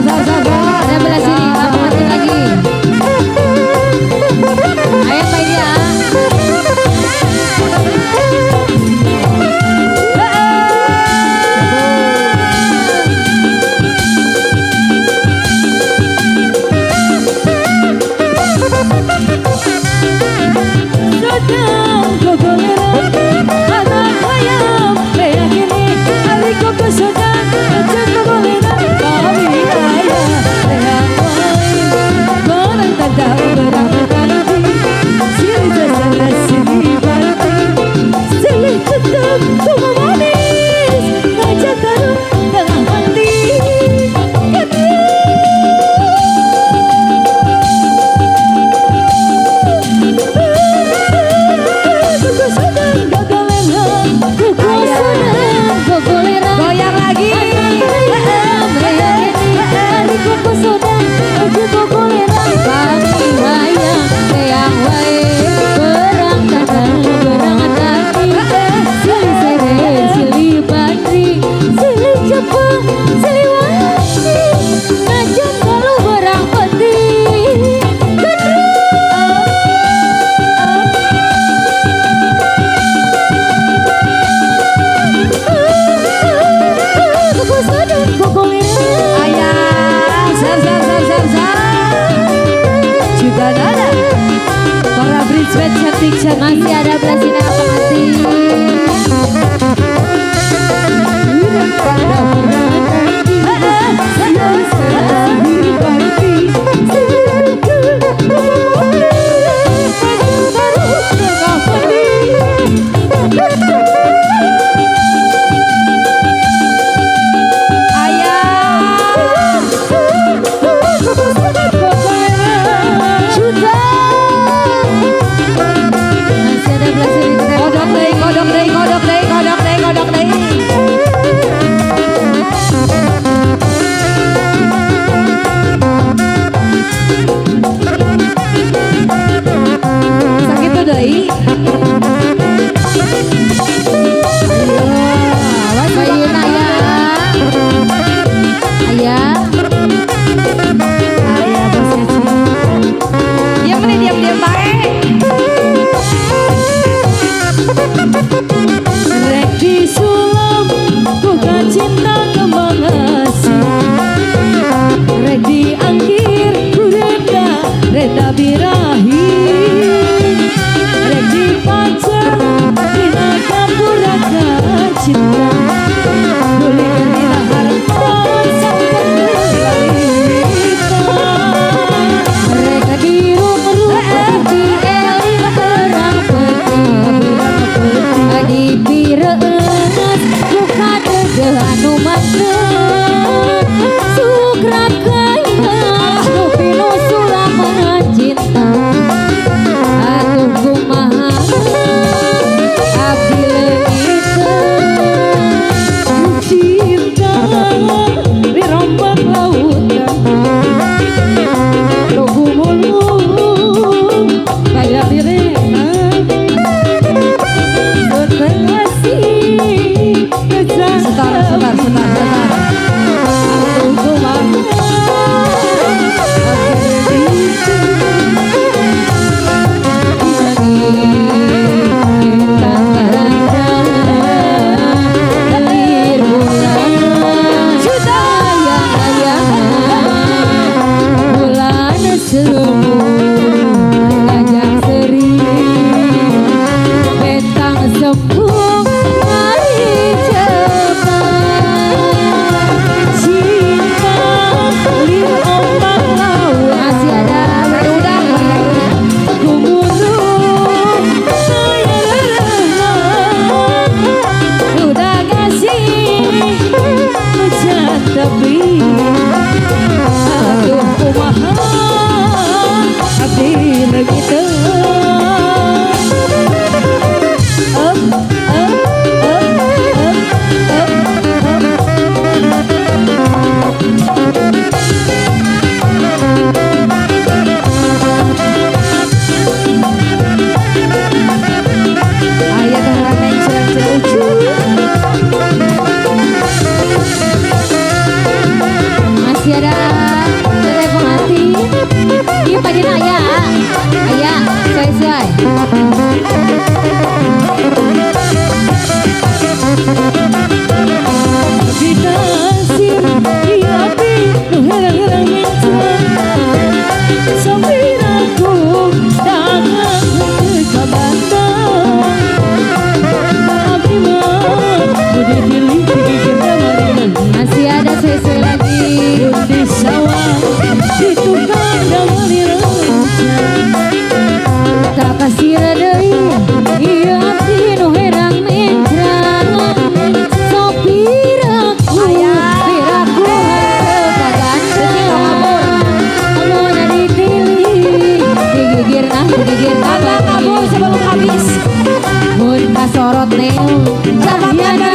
sar sar sar. Ada belah sini, pengantin lagi. Ayo Pak ya. Sedang gogoleran anak hayam leak ini hari koko sedang kecil gogoleran kami ayah leak wae barang tanda barang tadi sili sesana sili banti silih tetep tunggu manis ngajak taruh tengah mandi. Goyang lagi. Ayah, sar sar sar sar sar. Juga nada. Para bridesmaid cantik cantik. Masih ada belah sini pengantin. Masih ada belah sini. Kodok deui, kodok deui, kodok deui, kodok deui, kodok deui. Sakitu deui. Ayo, Bayin ayah. Ayah. Ayah bos kecil. Diam nih, diam diam bae. Rek disulam buka cinta kembang asih. Rek diangkir kurenda reta birahi. Rek dipancar dina kapuraka cinta. Nuli dina harta sampai lalitan. Mereka di rumah di eling terang peti di pireus buka dege anu mantep sukra kaya nu pinu sulaman cinta atuh kumaha abdi leungiteun. Cinta di rombak lautan Logu mulung kayak direna Setengah sih Setar, setar, setar, setar. Atuh kumaha Cinta lir ombak laut Masih ada Udah, Gumulung saya udah ngasih hujan tepi aduh kumaha abdi leungiteun. Up up up up up up. Ayah teh mencret lucu. Masih ada. Bajuna aya. Aya, sesuai. Kita sih abdi nu herang-herang mencrang. Sopir aku dagang ka Bandung. Abdi mah nu ditilik digigir marineun. Masih ada sesuai lagi. Di sawah di tukang damarireun. Tak kasih deui ieu abdi nu herang mencrang. Sopir aku, piraku henteu kagandeng. Mun ditilik digigirna digigir. Abang kabur sebelum habis. Mun kasorot neon cahayana.